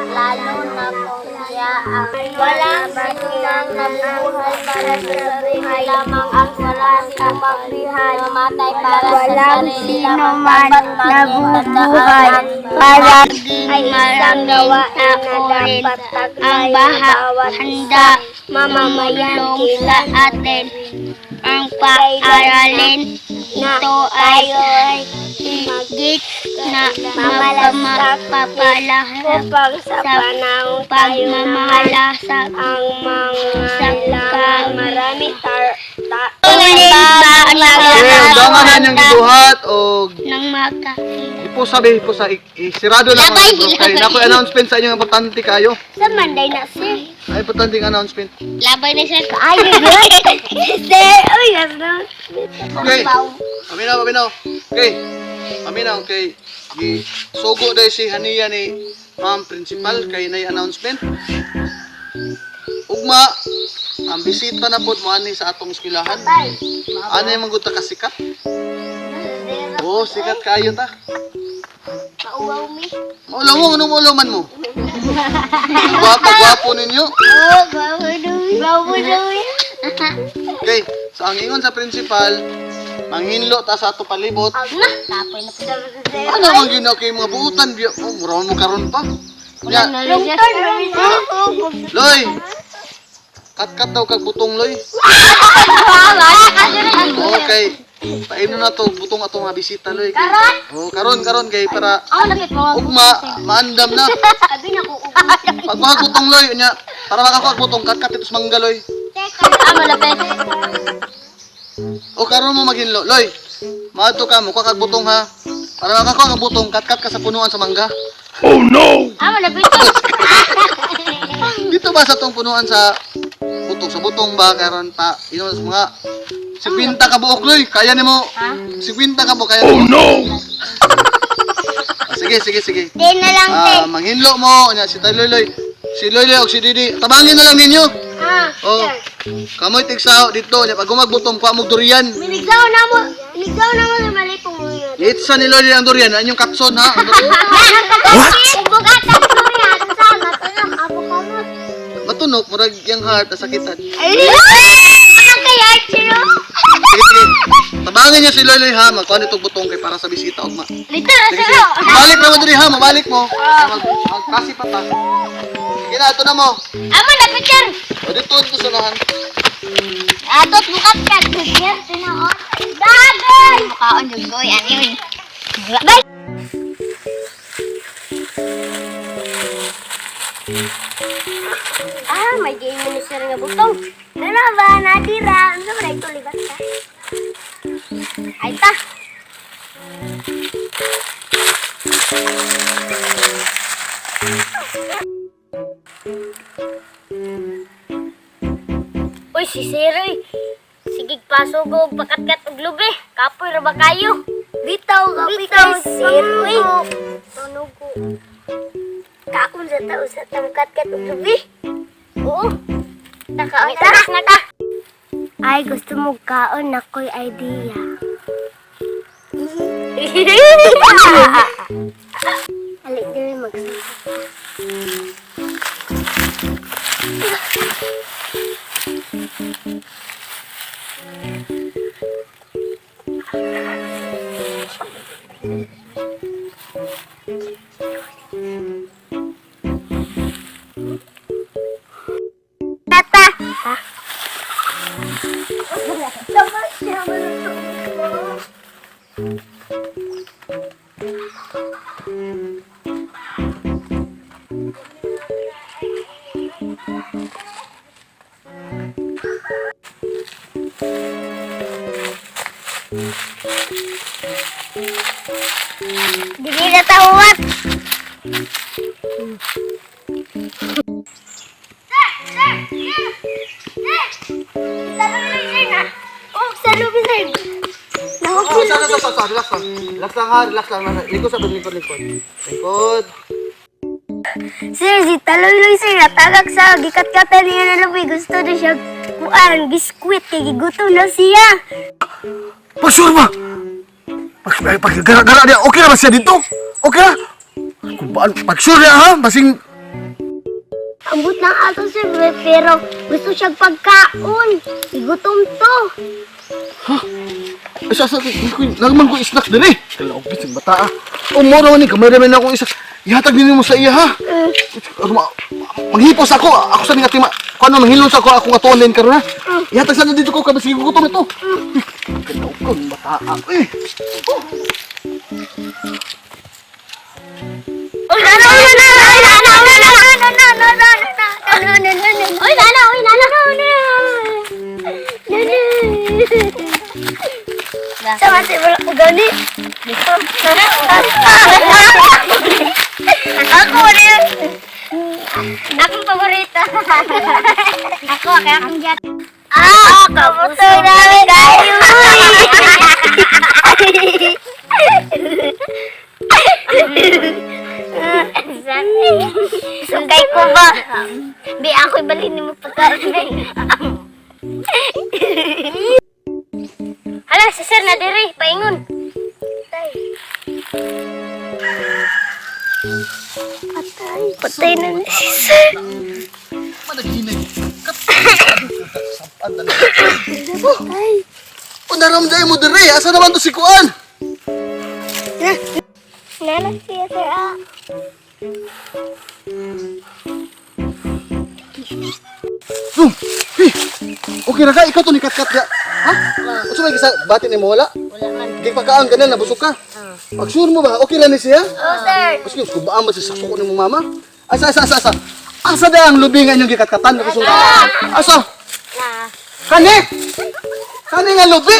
Lalo na kung siya ang walang sinumang nabubuhay para sa sarili lamang at wala sinumang namatay para sa Walang sarili sino lamang. man Dapat laging nabubuhay tandaan ang para ay isang gawain na dapat ang taglay ng baha bawat handa isa mamamayan tumulong sa atin ang paaralin na ito ay tayo ay higit na Mamalasakit mapapalahap upang sa sa panahon tayo naman pagmamahala sa ang mga kailangan marami tar ta Tulin ba ang Okay, undangan na niyang gibuhat og ng maka ipo sa isirado lang ang Labay, libro kay labay. nakoy announcement sa inyo nga importante kayo. Sa Manday na sir. Ay importante ang announcement. Labay na sir. Ay, sir. Uy, yes na. Okay. Paminaw, paminaw. Okay. Paminaw kay gi sugo dai si Hania ni Ma'am Principal kay nay announcement. Ugma ang bisita na pod mo ani sa atong eskwelahan. Ano yung mga ka sikat? Oh, sikat kayo ta. Mauwaw mi. Maulaw mo, anong maulaw man mo? Ang gwapo, gwapo ninyo. Oh, gwapo daw. Gwapo daw. Okay, so ang ingon sa principal, manghinlo ta sa ato palibot. Na. Tapoy na po. Ano man ginaw kay mga buutan biya? Oh, mura mo karon pa. Ya, Lungton, Loy. Kat-kat daw kag butong, Loy. Okay. Paino na to butong atong mga bisita, Loy. Karon. Oh, karon karon kay para Ako nakit mo. ugma maandam na. Abi na ko. Pagkuha butong, Loy, unya para makakuha og butong kat-kat ito sa mangga, Loy. Ah, malapit. O karon mo maghinlo, Loy. Maadto ka mo kag butong ha. Para makakuha kag butong kat-kat ka sa punuan sa mangga. Ah, malapit. Dito ba sa tong punuan sa butong ba karon pa ino sa mga 50 ka buok, Loy, kaya nimo. 50 ka buok kaya nimo. Oh no. Sige, sige, sige. Ten na lang, Ah, manghinlo mo nya si Tay Loy. Si Loy Loy og si Didi. Tabangin na lang ninyo. Ah, Oh. Kamoy tigsaw dito nya pag gumagbutong kuha mo durian. Minigsaw na mo. Minigsaw na mo sa malipong mo yun. Litsa ni Loy Loy ang durian, anyong katson ha. Ang durian. What? Bugatan ko rin. Sa matunok, abo ka mo. Matunok murag yang heart nasakitan. Ay, ano kaya, Chiro? Sige, sige. Tabangin niyo si Loy Loy ha, magkuha nitong butong kay para sa bisita ugma. Lito, Sige, sige. Balik na mo diri ha, mabalik mo. Magkasi pa ta. Sige na, ito na mo. Amo na picture. O dito, dito sa lahan. Atot bukat ka. Picture, tinoon. Dagoy! Mukaon yung goy, ano yun? Bye! Ah, may game ni sir nga butong. Ano ba, natira? Ano ba na ito, libat ka? Ay ta! Uy, si Sir, uy. Sige, pasugog, pakatkat og lubi. Kapoy ra ba kayo? Bitaw, kapoy kay Sir, uy. Tunog ko. Kaon sa tao sa tamkat-kat og lubi. Oo. Nakaon ta. Na ta. Ay, gusto mo kaon na ko'y idea. Alik diri magsuka. Tata. Ha? Tapos siya maluto. Dili na tawat. Sir! Sir! Sir! Sir! Sir, na. Oh, sa lubi, sir. Oh, sa, sa, sa, sa, relax lang. Relax lang ha, relax lang. Likod sa likod, likod. Likod. Sir, si Taloy sir, natagak sa gikat-katan niya na lubi. Gusto na siya kuan, biskwit, kay gigutom na siya. Pag sure ba? Pag, pag gara, gara niya, okay na ba siya dito? Okay na? Kung paano, pag sure niya ha, basing Ambot lang ato, sir, pero gusto siyang pagkaon. Igutom to. Ay, sa nagman ko snack din eh. Kalaog bisag bata ah. O moro ni kamay ramen akong isa. Ihatag ninyo mo sa iya ha. Ano ma manghipos ako. Ako sa nga tima. Kuno manghilon sa ako akong atuon din karon ha. Ihatag sana dito ko kay bisag gutom ito. Kalaog ko ng bata ah. Eh. Uy, nana, uy, nana, uy, nana, uy, nana, nana, nana, nana, nana, nana, uy, nana, uy, nana, nana, nana. Sama si wala ko gani. Ako rin. Akong paborito. Ako, kaya akong jat. Ah, kabuto namin kayo. Sungkay ko ba? Bi, ako'y balin mo pagkain. Hala, si sir na diri, paingon. Patay. Patay na ni si sir. Managhinay. Kat. Sampan na. Patay. O naramday mo dire. Asa naman to si Kuan? Nana siya, sir, ah. Zoom. Hey. Okay ra ka ikaw to ni Katkat ya. Ha? Unsa may gisa bati nimo wala? Wala man. Gipakaang ganan nabusog ka. Pag sure mo ba okay ra ni siya? Oh, sir. Maski kung ba sa suko ni mo mama? Asa asa asa asa. Asa da ang lubi nga inyong gikatkatan nabusog? Asa? Na. Kani? Kani nga lubi?